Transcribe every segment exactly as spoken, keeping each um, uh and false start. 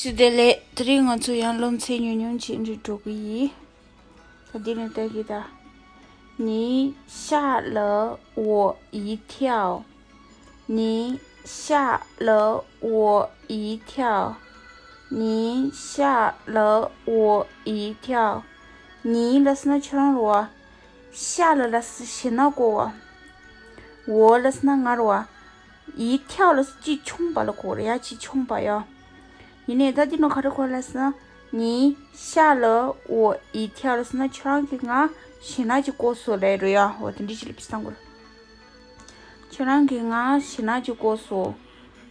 བཀྲ་ཤིས་བདེ་ལེགས། དེ་རིང་ང་ཚོ་ཡང་སློབ་ཚན་ཉུང་ཉུང་ཅིག་འགྲོ་གི་ཡིན། ད་འདི་ནས་ལྟ་གི་ད། 你吓了我一跳。你吓了我一跳。你吓了我一跳。你 ལབ་ཟེར་ན་ཁྱོད་རང་རེད་བ། 吓了 ལབ་ཟེར་ན་ཞེད་སྣང་སྐོར་བ། 我 ལབ་ཟེར་ན་ང་རེད་བ། 一跳 ལབ་ཟེར་ན་ཅིག་མཆོངས་པ་ལ་གོ་རེད་ཡ། ཅིག་མཆོངས་པ་ཡ། ཡིན་ནའི་ད་འདི་ནང་ག་རེ་གོ་ལབ་ཟེར་ན། 你吓了我一跳 ལབ་ཟེར་ན་ཁྱོད་རང་གིས་ང་ཞེད་སྣང་ཅིག་སྐོར་སོང་ལབ་རེད་ཡ། འོ་དེ་འདྲ་ཅིག་ལབ་ཟེར་ན་གོ་རེད། ཁྱོད་རང་གིས་ང་ཞེད་སྣང་ཅིག་སྐོར་སོང་།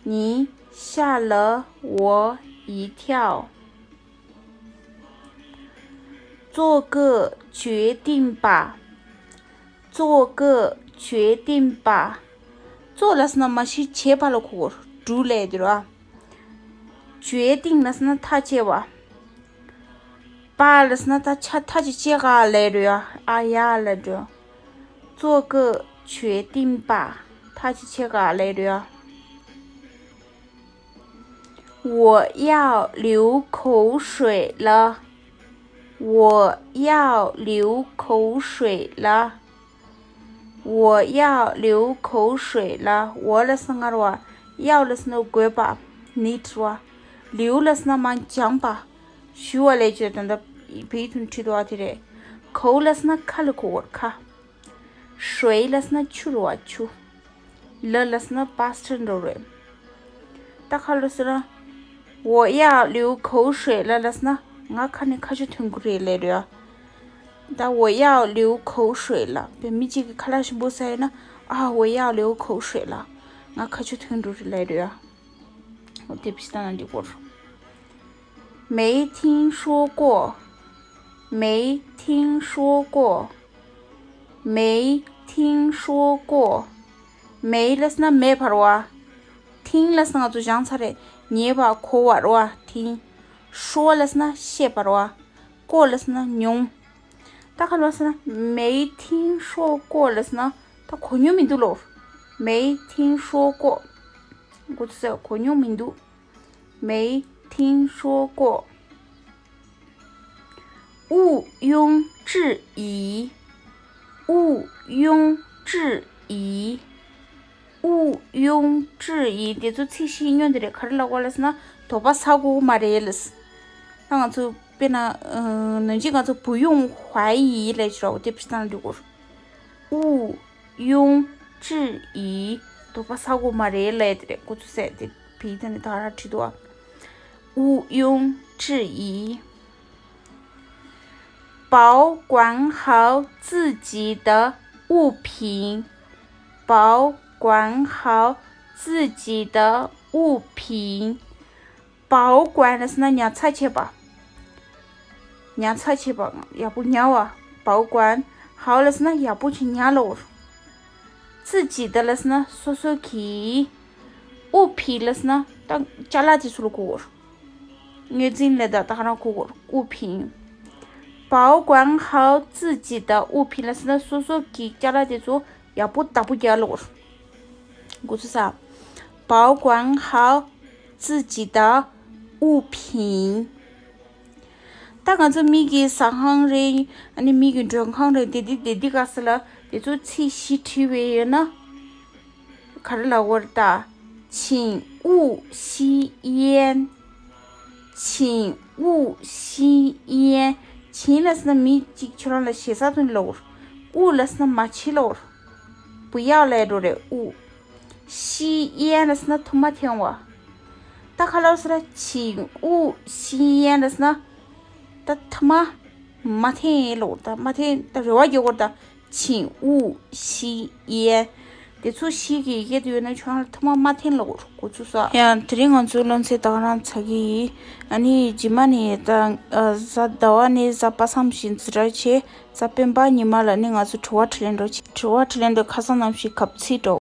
你吓了我一跳。 做个决定吧。做个决定吧。 做 ལབ་ཟེར་ན་མ་གཞི་བྱེད་པ་ལ་གོ་དགོས། do ལབ་དེ་རེད་བ། 决定 ལབ་ཟེར་ན་ཐག་བཅད་པ། 吧 ལབ་ཟེར་ན་ད་ཆ་ཐག་ཅིག་བཅད་ག་ལབ་རེད་ཡ། ཨ་ཡ་ལབ་འགྲོ། 做个决定吧。 ཐག་ཅིག་བཅད་ག་ལབ་རེད་ཡ། 我要流口水了。我要流口水了。我要流口水了。 我 ལབ་ཟེར་ན་ང་རེད་བ། 要 ལབ་ཟེར་ན་དགོས་པ། need རེད་བ། 流 ལབ་ཟེར་ན་མར་འགྱངས་པ། ཞུ་བ་ལབ་ཀྱི་ད་ལྟ་བོད་ཡིག་ཐོག་ནས་བྲིས་འདུག་བ། དེ་རེད། 口 ལབ་ཟེར་ན་ཁ་ལ་གོ་དགོས་རེད་ཁ། 水 ལབ་ཟེར་ན་ཆུ་རེད་བ་ཆུ། 了 ལབ་ཟེར་ན་past tense འདྲ་རེད། ད་ཁ་ལོ་ཟེར་ན། 我要流口水了 ལབ་ཟེར་ན་ང་ཁ་ནས་ཁ་ཆུ་ཐོན་གྱི་རེད་ལབ་རེད་ཡ། ད 我要流口水了 བས་མི་གཅིག་གིས་ཁ་ལག་ཞིམ་པོ་ཟ་ཡིན་ན། 啊，我要流口水了。 ང་ཁ་ཆུ་ཐོན་འགྲོ་རེད་ལབ་རེད་ཡ། འོ་དེ་བྱས་ཙང་འདི་སྐོར། 没听说过。没听说过。没听说过。 没 ལབ་ཟེར་ན་མེད་པ་རེད་བ། 听 ལབ་ཟེར་ན་ང་ཚོ་སྦྱངས་ཚར་རེད། ཉན་པ་གོ་བ་རེད་བ། 听། 说 ལབ་ཟེར་ན་བཤད་པ་རེད་བ། 过 ལབ་ཟེར་ན་མྱོང་། ད་ག་ལབ་ཟེར་ན། 没听说过 ལབ་ཟེར་ན་ད་གོ་མྱོང་མི་འདུག་ལབ། 没听说过。 འགོ་ཚུགས་ཟེར་གོ་མྱོང་མི་འདུག། 没听说过。 毋庸置疑。毋庸置疑。毋庸置疑。 དེ་ཚོ་ཚིག་བཞི་སྨྱོ་འདི་རེད། ག་རེ་ལབ་དགོས་ལབ་ཟེར་ན། དོགས་པ་ཟ་དགོས་མ་རེད་ལབ་ཟེར། ད་ང་ཚོ་དཔེར་ན། ཨ། ནང་ཆེན་ང་ཚོ་不用怀疑 ལབ་ཀྱི་རེད་བ། དེ་བྱས་ཙང་འགྲིག་གོ། 毋 庸置疑། དོགས་པ་ཟ་དགོས་མ་རེད་ལབ་དེ་རེད། འགོ་ཚུགས་ཟེར་དེ་བོད་ཡིག་ཐོག་ནས་ད་ག་རང་བྲིས་འདུག་ཨ། 毋庸置疑。保管好自己的物品。保管好自己的物品。 保管 ལབ་ཟེར་ན་ཉར་ཚགས་བྱེད་པ། ཉར་ཚགས་བྱེད་པ། ཡག་པོ་ཉར་བ། 保管好 ལབ་ཟེར་ན་ཡག་པོ་ཅིག་ཉར་ལབ་དགོས། 自己的 ལབ་ཟེར་ན་སོ་སོ་གི། 物品 ལབ་ཟེར་ན་ད་ཅ་ལག་དེ་ཚོ་ལ་གོ་དགོས། དངོས་འཛིན་ལ་ད་ད་ག་རང་གོ་དགོས། 物品། 保管好自己的物品 ལབ་ཟེར་ན་སོ་སོ་གི་ཅ་ལག་དེ་ཚོ་ཡག་པོ་བདག་པོ་རྒྱག་ལབ་དགོས། འགོ་ཚུགས་ས། 保管好自己的物品། ད་ང་ཚོ་མི་གི་ཟ་ཁང་རེད། ཨ་ནི་མི་གི་མགྲོན་ཁང་རེད། དེ་དེ་དེ་དེ་ག་ས་ལ་དེ་ཚོ་ཚིག་བཞི་བྲིས་པའི་ཡོད་ན། ག་རེ་ལབ་དགོས་རེད་ད། 请勿吸烟། 请勿吸烟། 请 ལབ་ཟེར་ན་མི་གཅིག་ཁྱོད་རང་ལ་ཞེ་ས་ཐོན་ལབ་དགོས། 勿 ལབ་ཟེར་ན་མ་བྱེད་ལབ་དགོས། 不要 ལབ་འགྲོ་རེད། 勿། 吸烟 ལབ་ཟེར་ན་ཐུར་མ་འཐེན་པ། ད་ག་ལབ་ཟེར་ན། 请勿吸烟 ལབ་ཟེར་ན། ད་ཐུར་མ་མ་འཐེན་ལབ་དགོས། ད་མ་འཐེན། ད་རེ་བ་རྒྱག་དགོས་རེད་ད། 请勿吸烟། དེ་ཚོ་བཞི་གི་ཡི་གེ་དེ་ཡོད་ན་ཁྱོད་རང་ལ་ཐུར་མ་མ་འཐེན་ལབ་དགོས། འགོ་ཚུགས་ས། ཡང་དེ་རིང་ང་ཚོའི་སློབ་ཚན་ད་ག་རང་ཚར་གི་ཡིན། ཨ་ནི་རྗེས་མ་ནས་ད་གཟའ་ཟླ་བ་ནས་གཟའ་པ་སངས་བཞིན་འཛིན་གྲྭ་བྱས། གཟའ་སྤེན་པ་ཉི་མ་ལ་ནི་ང་ཚོ་དྲི་བ་དྲིས་ལན་འགྲོ་བྱེད། དྲི་བ་དྲིས་ལན་འདི་ཁ་སང་ནང་བཞིན་གབ་ཚིག་འགྲོ།